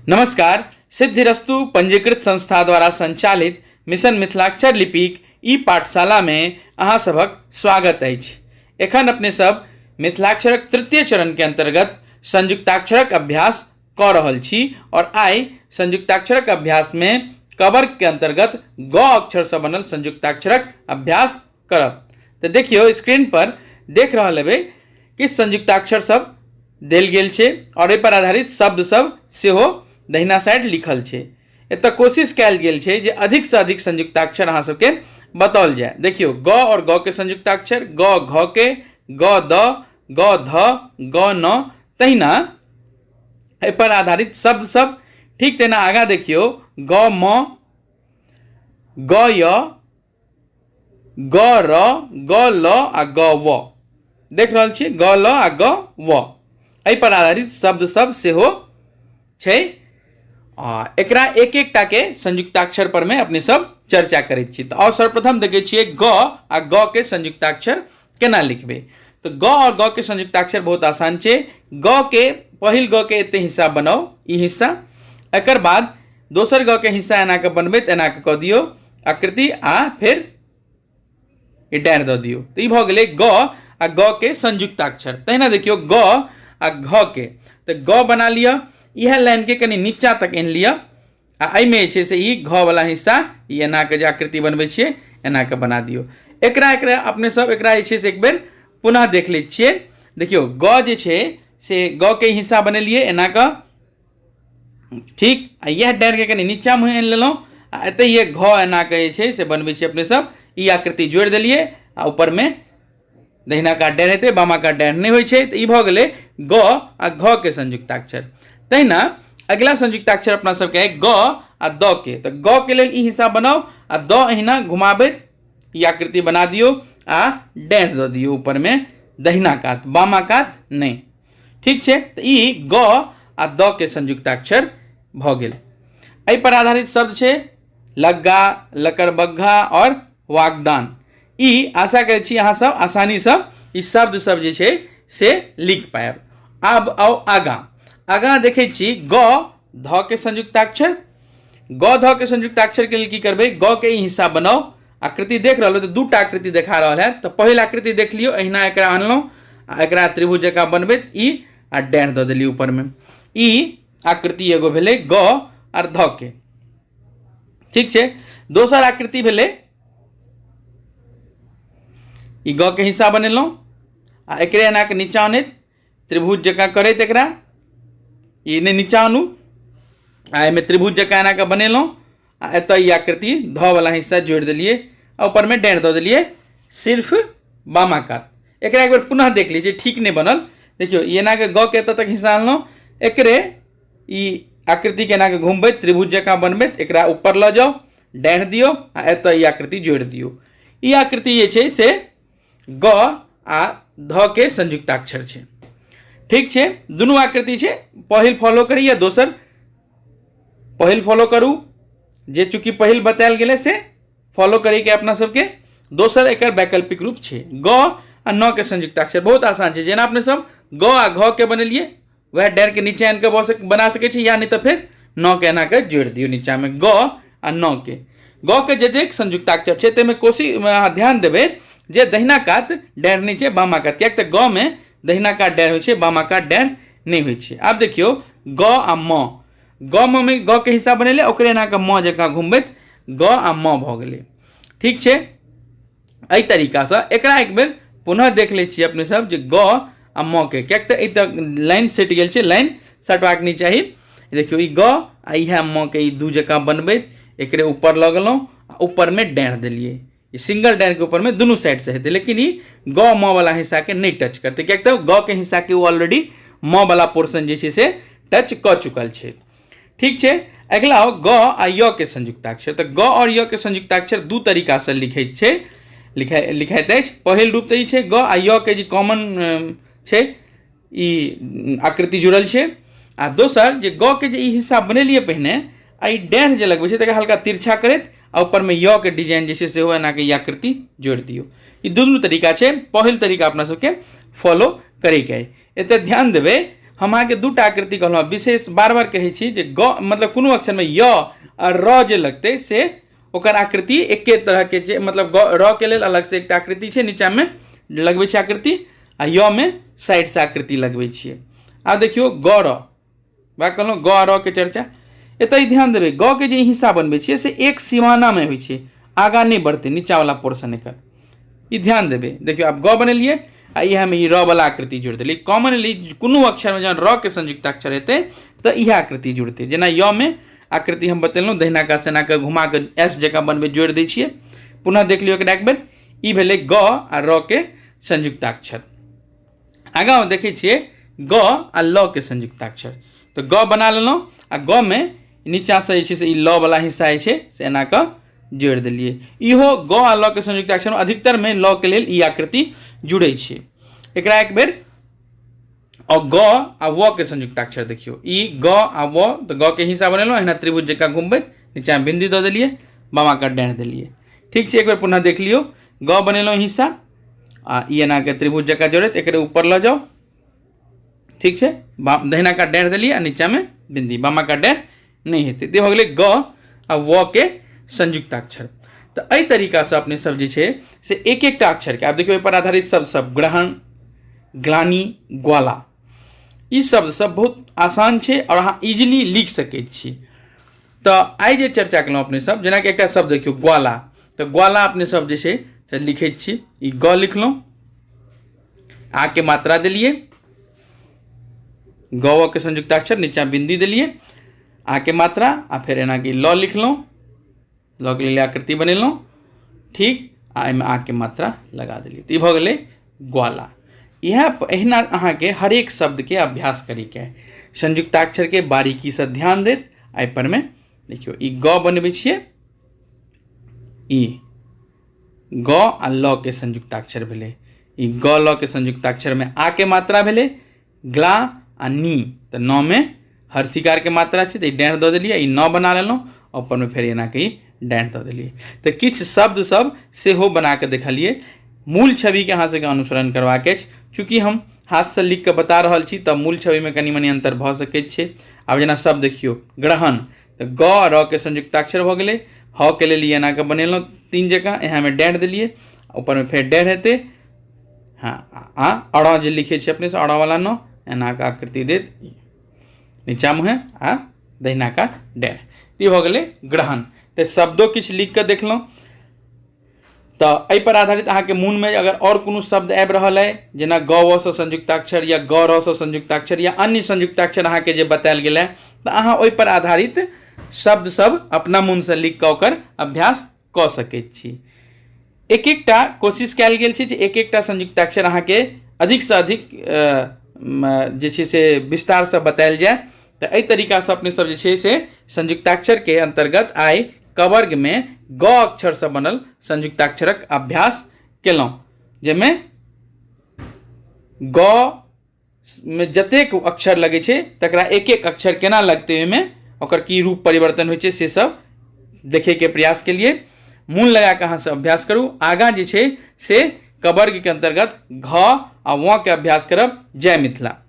नमस्कार। सिद्धिरस्तु पंजीकृत संस्था द्वारा संचालित मिशन मिथिलाक्षर लिपिक ई पाठशाला में अहाँ सभक स्वागत अछि। एखन अपने सब मिथिलाक्षरक तृतीय चरण के अंतर्गत संयुक्ताक्षरक अभ्यास कऽ रहल छी और आइ संयुक्ताक्षरक अभ्यास में कवर्ग के अंतर्गत ग अक्षर से बनल संयुक्ताक्षरक अभ्यास करब। तऽ देखियौ, स्क्रीन पर देख रहल हेबै कि संयुक्ताक्षर सब देल गेल छै और एहि पर आधारित शब्द सब सेहो दहिना साइड लिखल छै। एतऽ कोशिश कयल गेल छै जे अधिक से अधिक संयुक्ताक्षर अहाँ सबके बताओल जाय। देखियौ, ग और ग के संयुक्ताक्षर, ग घ के, ग द, ग ध, ग न, तहिना एहि पर आधारित शब्द सब। ठीक तहिना आगाँ देखियौ, ग म, ग य, ग र, ग ल आ ग व। देख रहल छियै, ग ल आ ग व, एहि पर आधारित शब्द सब सेहो छै। आ एकरा एक एकटा के संयुक्ताक्षर पर में अपने सब चर्चा करैत छी। तऽ आओर सर्वप्रथम देखै छियै ग आ ग के संयुक्ताक्षर केना लिखबै। तऽ ग और ग के संयुक्ताक्षर बहुत आसान छै। ग के पहिल ग के एते हिस्सा बनाउ, ई हिस्सा, एकर बाद दोसर ग के हिस्सा एना के बनबैत एना के कऽ दियौ आकृति आ फेर ई डाँड़ दऽ दियौ। तऽ ई भऽ गेलै ग आ ग के संयुक्ताक्षर। तहिना देखियौ ग आ घ के, तऽ ग बना लिअ, इएह लाइन के कनि नीचा तक आनि लिअ आ एहिमे जे छै से ई घ वाला हिस्सा ई एना के जे आकृति बनबै छियै एना के बना दियौ। एकरा एकरा अपने सब एकरा जे छै से एक बेर पुनः देख लै छियै। देखियौ, ग जे छै से ग के हिस्सा बनेलियै एना के, ठीक, आ इएह डाँड़के कनि नीचा मुँहे आनि लेलहुँ आ एतै घ एना के जे छै से बनबै छियै अपने सब, ई आकृति जोड़ि देलियै आ ऊपरमे दहिना कात डाँड़ हेतै, बामा कात डाँड़ नहि होइ छै। तऽ ई भऽ गेलै ग आ घ के संयुक्ताक्षर। तहिना अगिला संयुक्ताक्षर अपना सबके है ग आ द के। तऽ ग के लेल ई हिस्सा बनाउ आ द अहिना घुमाबैत ई आकृति बना दियौ आ डाँड़ दऽ दियौ ऊपरमे दहिना कात, बामा कात नहि। ठीक छै, तऽ ई ग आ द के संयुक्ताक्षर भऽ गेल। एहि पर आधारित शब्द छै लग्गा, लकड़बग्घा और वागदान। ई आशा करै छी अहाँ सब आसानीसँ ई शब्द सब जे छै से लिख पायब। आब आउ आगाँ, आगाँ देखै छी ग ध के संयुक्ताक्षर। ग ध के संयुक्ताक्षर के लेल की करबै, ग के ई हिस्सा बनाउ। आकृति देख रहल हो तऽ दूटा आकृति देखा रहल है, तऽ पहिल आकृति देख लियौ, अहिना एकरा अनलहुँ आ एकरा त्रिभुज जकाँ बनबैत ई आ डाँड़ दऽ देलियै ऊपरमे। ई आकृति एगो भेलै ग आर ध के। ठीक छै, दोसर आकृति भेलै ई ग के हिस्सा बनेलहुँ आ एकरे एना के नीचा अनैत त्रिभुज जकाँ करैत एकरा ई नहि नीचा आनू आ एहिमे त्रिभुज जकाँ एना के बनेलहुँ आ एतऽ ई आकृति ध वाला हिस्सा जोड़ि देलियै आ ऊपरमे डाँड़ि दऽ देलियै सिर्फ बामा कात। एकरा एक बेर पुनः देख लै छियै, ठीक नहि बनल। देखियौ, ई एना के ग के एतऽ तक हिस्सा अनलहुँ, एकरे ई आकृति के एना के घुमबैत त्रिभुज जकाँ बनबैत एकरा ऊपर लऽ जाउ, डाँड़ि दियौ आ एतऽ ई आकृति जोड़ि दियौ। ई आकृति जे छै से ग आ ध के संयुक्ताक्षर छै। ठीक छै, दुनू आकृति छै, पहिल फॉलो करी या दोसर, पहिल फॉलो करू, जे चूँकि पहिल बतायल गेलै से फॉलो करैके अपना सबके, दोसर एकर वैकल्पिक रूप छै। ग आ न के संयुक्ताक्षर बहुत आसान छै, जेना अपने सब ग आ घ के बनेलियै वएह डाँड़ के नीचे आनि कऽ बना सकै छी, या नहि तऽ फेर न के एना के जोड़ि दियौ नीचा में ग आ न के। ग के जतेक संयुक्ताक्षर छै ताहिमे कोशिश अहाँ ध्यान देबै जे दहिना कात डाँड़ नहि छै, बामा कात, किएक तऽ ग मे दहिना कात डाँड़ होइ छै, बामा कात डाँड़ नहि होइ छै। आब देखियौ ग आ म, ग म मे ग के हिस्सा बनेलै, ओकरे एना कऽ म जकाँ घुमबैत ग आ म भऽ गेलै। ठीक छै, एहि तरीकासँ एकरा एक बेर पुनः देख लै छियै अपने सब जे ग आ म के, किएक तऽ एहि तक लाइन सटि गेल छै, लाइन सटबाक नहि चाही। देखियौ ई ग आ इएह म के ई दू जकाँ बनबैत एकरे ऊपर लऽ गेलहुँ आ ऊपरमे डाँड़ि देलियै। ई सिंगल डाँड़िके ऊपरमे दुनू साइडसँ हेतै, लेकिन ई ग म वाला हिस्साके नहि टच करतै, किएक तऽ ग के हिस्साके ओ ऑलरेडी म वाला पोर्शन जे छै से टच कऽ चुकल छै। ठीक छै, अगिला हो ग आ य के संयुक्ताक्षर। तऽ ग और य के संयुक्ताक्षर दू तरीकासँ लिखैत छै, लिखाइत अछि। पहिल रूप तऽ ई छै ग आ य के जे कॉमन छै ई आकृति जुड़ल छै, आ दोसर जे ग के जे ई हिस्सा बनेलियै पहिने आ ई डाँढ़ जे लगबै छै तकरा हल्का तिरछा करैत आ ऊपरमे य के डिजाइन जे छै सेहो एना के ई आकृति जोड़ि दियौ। ई दुनू तरीका छै, पहिल तरीका अपना सबके फॉलो करैके अइ। एतऽ ध्यान देबै, हम अहाँके दूटा आकृति कहलहुँ, विशेष बार बार कहै छी जे ग मतलब कोनो अक्षरमे य आ र जे लगतै से ओकर आकृति एके तरहके छै। मतलब ग र के लेल अलगसँ एकटा आकृति छै, नीचाँमे लगबै छै आकृति, आ य मे साइडसँ आकृति लगबै छियै। आब देखियौ ग र, वएह कहलहुँ ग आ र के चर्चा। एतऽ ध्यान देबै, ग के जे हिस्सा बनबै छियै से एक सीमानामे होइ छै, आगाँ नहि बढ़तै नीचाँवला पोर्शन एकर, ई ध्यान देबै। देखियौ आब ग बनेलियै आ इएहमे ई र वाला आकृति जोड़ि देलियै। कॉमनली कोनो अक्षरमे जहन र के संयुक्ताक्षर हेतै तऽ इएह आकृति जुड़तै। जेना य मे आकृति हम बतेलहुँ, दहिना कात से एना कऽ घुमा कऽ एस जकाँ बनबै जोड़ि दै छियै। पुनः देख लियौ एकरा एक बेर, ई भेलै ग आ र के संयुक्ताक्षर। आगाँ देखै छियै ग आ ल के संयुक्ताक्षर। तऽ ग बना लेलहुँ आ ग मे नीचाँसँ जे छै से ई ल वाला हिस्सा जे छै से एना कऽ जोड़ि देलियै। इहो ग आ ल के संयुक्ताक्षर अधिकतर मे ल के लेल ई आकृति जुड़ै छै। एकरा एक बेर और ग आ व के संयुक्ताक्षर देखियौ, ई ग आ व, तऽ ग के हिस्सा बनेलहुँ, एहिना त्रिभुज जकाँ घुमबैत नीचाँ बिंदी दऽ देलियै, बामा के डाँढ़ देलियै। ठीक छै, एक बेर पुनः देख लियौ। ग बनेलहुँ हिस्सा आ ई एना के त्रिभुज जकाँ जोड़ैत एकरे ऊपर लऽ जाउ। ठीक छै, दहिना का डाँढ़ देलियै आ नीचाँमे बिंदी, बामा का डाँढ़ नहि हेतै। तऽ भऽ गेलै ग आ व के संयुक्ताक्षर। तऽ एहि तरीकासँ अपने सब जे छै से एक एकटा अक्षरके आब देखियौ, एहि पर आधारित शब्द सब ग्रहण, ग्लानि, ग्वाला, ई शब्द सब बहुत आसान छै आओर अहाँ इजीली लिख सकै छी। तऽ आइ जे चर्चा केलहुँ अपने सब, जेनाकि एकटा शब्द देखियौ ग्वाला, तऽ ग्वाला अपने सब जे छै से लिखै छी, ई ग लिखलहुँ, आ के मात्रा देलियै, ग के संयुक्ताक्षर, नीचा बिंदी देलियै, आ के मात्रा, आ फेर एना कि ल लिखलहुँ, ल के लेल आकृति बनेलहुँ, ठीक, आ एहिमे आ के मात्रा लगा देलियै। तऽ ई भऽ गेलै ग्वाला। इएह एहिना अहाँके हरेक शब्दके अभ्यास करैके संयुक्ताक्षरके बारीकीसँ ध्यान दैत एहि परमे देखियौ ई ग बनबै छियै, ई ग आ ल के संयुक्ताक्षर भेलै, ई ग ल के संयुक्ताक्षरमे आ के मात्रा भेलै, ग्ला आ नी, तऽ न मे हर शिकार के मात्रा छै तऽ ई डाँढ़ दऽ देलियै, ई न बना लेलहुँ, ऊपरमे फेर एना के ई डाँढ़ दऽ देलियै। तऽ किछु शब्द सब सेहो बना कऽ देखलियै। मूल छविके अहाँ सबके अनुसरण करबाक अछि, चूँकि हम हाथसँ लिख कऽ बता रहल छी तऽ मूल छविमे कनि मनि अन्तर भऽ सकैत छै। आब जेना शब्द देखियौ ग्रहण, तऽ ग आ र के संयुक्ताक्षर भऽ गेलै, ह के लेल ई एना कऽ बनेलहुँ तीन जकाँ, इएहमे डाँढ़ देलियै, ऊपरमे फेर डाँढ़ हेतै, हँ, आ अड़ जे लिखै छै अपनेसँ अड़वला न, एना कऽ आकृति देत नीचा मुँहे आ दहिना कात डाँढ़, ई भऽ गेलै ग्रहण। तऽ शब्दो किछु लिख कऽ देखलहुँ। तऽ एहिपर आधारित अहाँके मोनमे अगर आओर कोनो शब्द आबि रहल अइ, जेना ग व सँ संयुक्ताक्षर या ग र सँ संयुक्ताक्षर या अन्य संयुक्ताक्षर अहाँके जे बतायल गेल है, तऽ अहाँ ओहिपर आधारित शब्द सब अपना मोनसँ लिख कऽ ओकर अभ्यास कऽ सकैत छी। एक एकटा कोशिश कयल गेल छै जे एक एकटा संयुक्ताक्षर अहाँके अधिकसँ अधिक जे छै से विस्तारसँ बतायल जाय। तऽ एहि तरीकासँ अपने सब जे छै से संयुक्ताक्षरके अन्तर्गत आइ कवर्गमे ग अक्षरसँ बनल संयुक्ताक्षरक अभ्यास केलहुँ, जाहिमे ग मे जतेक अक्षर लगै छै तकरा एक एक अक्षर केना लगतै, ओहिमे ओकर की रूप परिवर्तन होइ छै से सब देखैके प्रयास केलियै। मोन लगा कऽ अहाँ सब अभ्यास करू। आगाँ जे छै से कवर्गके अन्तर्गत घ आ व के अभ्यास करब। जय मिथिला।